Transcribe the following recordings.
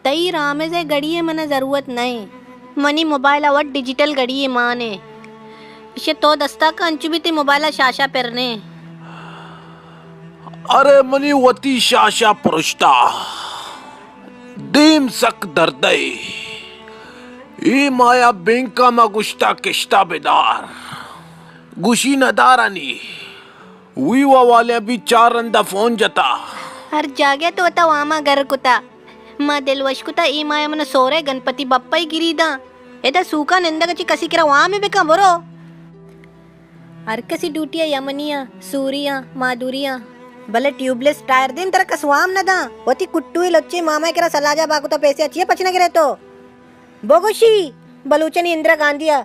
تئی رامز ءِ گھڑی ءِ من ءَ ضرورت نہ ایں۔ منی موبائل ءَ وت ڈیجیٹل گھڑی یے مان ایں۔ ایشی ءَ تو دست ءَ کن، انچو بی تئی موبائل ءَ شاشہ پر نہ ایں۔ ارے منی وتی شاشہ پرشتہ۔ دیم سک درد ءَ۔ اے مایا بینک ءَ ما گوشتہ کشتہ بدار۔ گوشی ندارانی۔ ویوہ والے ءَ بی چار رند ءَ فون جتا۔ ہر جاگہ تو وتا وام ءَ گر کتا۔ ما دل وش کتا، اے ماہ ءَ من سورہ گنپتی بپا ئی گری داں۔ ادا سوکا نندگ ءَ چہ کسی کرا وام بکن، برو۔ ہر کسی ڈیوٹی ءَ، یمنی آں، سوری آں، مادوری آں۔ بلے ٹیوب لیس ٹائر دیم ترا کس وام نہ داں۔ وتی کٹوئے لچے ماما ءِ کرا سلاجہ با کتا، پیسے ءَ چیا پچ نہ گرے تو؟ بگوشی، بلوچانی اندرا گاندھی ءَ۔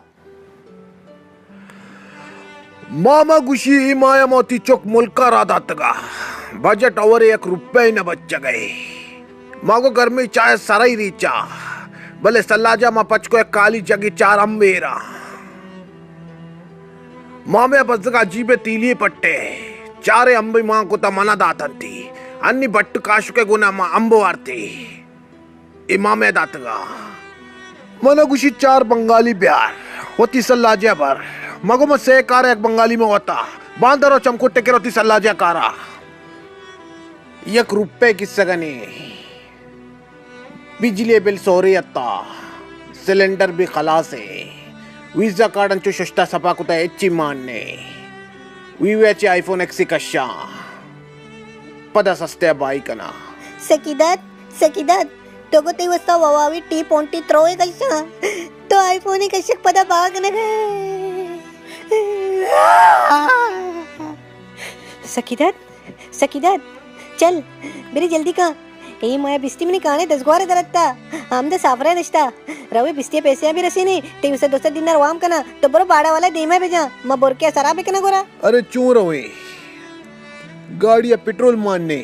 ماما گوشی، اے ماہ ءَ ما وتی چک ملک ءَ را داتگ ءَ۔ بجٹ ہور ءَ یک روپے نہ بچگ ءَ۔ ما گو گرمی چاہ ءَ سرئی ریچا۔ بلے سلاجہ ما پچ کو یک کالی جگے چار امب ایراں۔ مامے ءَ بزگ ءَ جیب ءَ تیلی پٹے۔ چارے امبی مان کتا منا داتنتی۔ انی بٹ کاشک ءَ گونا ما امب وارتی۔ اے مامے ءَ داتگا۔ من ءَ گوشی، چار بنگالی بیار، وتی سلاجہ بر۔ مگو من سئے کار، یک بنگالی من وتا۔ باندر و چمکوٹے کر وتی سلاجہ کارا۔ یک روپے کسگ ءَ نی۔ بجلی بل سورے اتا۔ سلنڈر بھی خلاص ہے۔ ویزا کارڈ انچو ششتا سپا کتا، ہچی مان نے۔ وی وی چی آئی فون ایکس کشا۔ پدا سستے بائی کنا۔ سکیدات، سکیدات، تو گو تئی واستا ہواوی ٹی ٹوئنٹی ترو ءَ کشاں، تو آئی فون ءَ کشک پدا باگ نہ گئے۔ سکیدات، سکیدات، چل، برے جلدی کن۔ اے مایا بستی منی کانے دزگوار درتا، آمدہ سافرہ نشتا۔ روے بستی پیسے بھی رسینے، تئی واستا دو سد دینار وام کنا، تو برو باڑا والا دیما بجا، ما برکے سرا بکنا گورا۔ ارے چون رویں؟ گاڑی ءَ پٹرول مان نے۔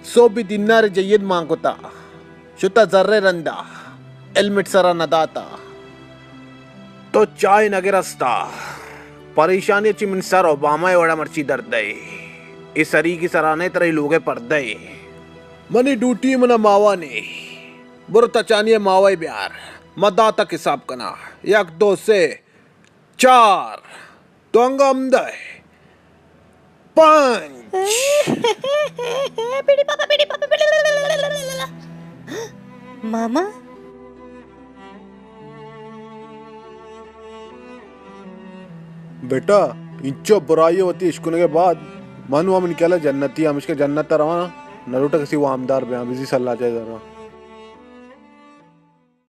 سو بی دینار جید مان کتا۔ شتا زر ءِ رندا۔ ہیلمٹ سرا نہ داتا۔ تو چائے نہ گرستا۔ پریشانی چی من سر اوباما ءِ وڑا مرچی درد ءَ۔ اے سریگی سرا نہ ترا اے لوگ ءِ پردہ ءَ۔ منی ڈیوٹی منا ماوا نے۔ برو تچانی ءِ ماوا ءَ بیار۔ ما داتک حساب کنا۔ یک، دو، سے۔ چار۔ تو انگا ہمدا ئے۔ پنچ۔ ماما۔ بیٹا، انچو برائی وتی اشکنگ ءَ بعد من و من کلا جنتی، ہمشکہ جنت ءَ رواں، نہ لوٹا کسی وامدار بیاں، بزی سلاجہ ءَ رواں۔